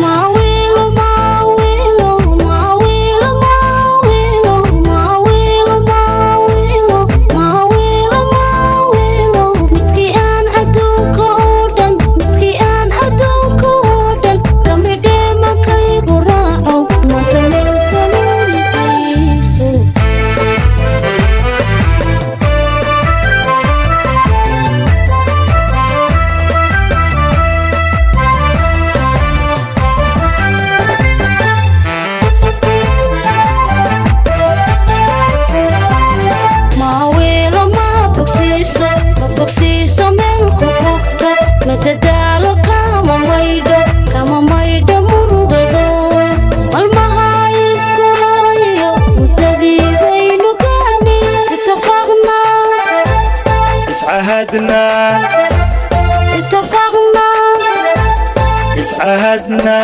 Maawilo, maawilo, maawilo, maawilo, maawilo, maawilo, maawilo, maawilo. Midkii aan adduunka oo dhan, midkii aan adduunka oo dhan, kamidheemankaygu raaco, maanta meel saluuligiiso. Maawilo ma bogsiiso, ma bogsiiso meel ku bogto, ma dadaalo kama maydho, kama maydho murugado. Malmaha iskuraayo, muddadii baynu gaadhnay, itafaqna. Iscahadna. Itafaqna. Iscahadna.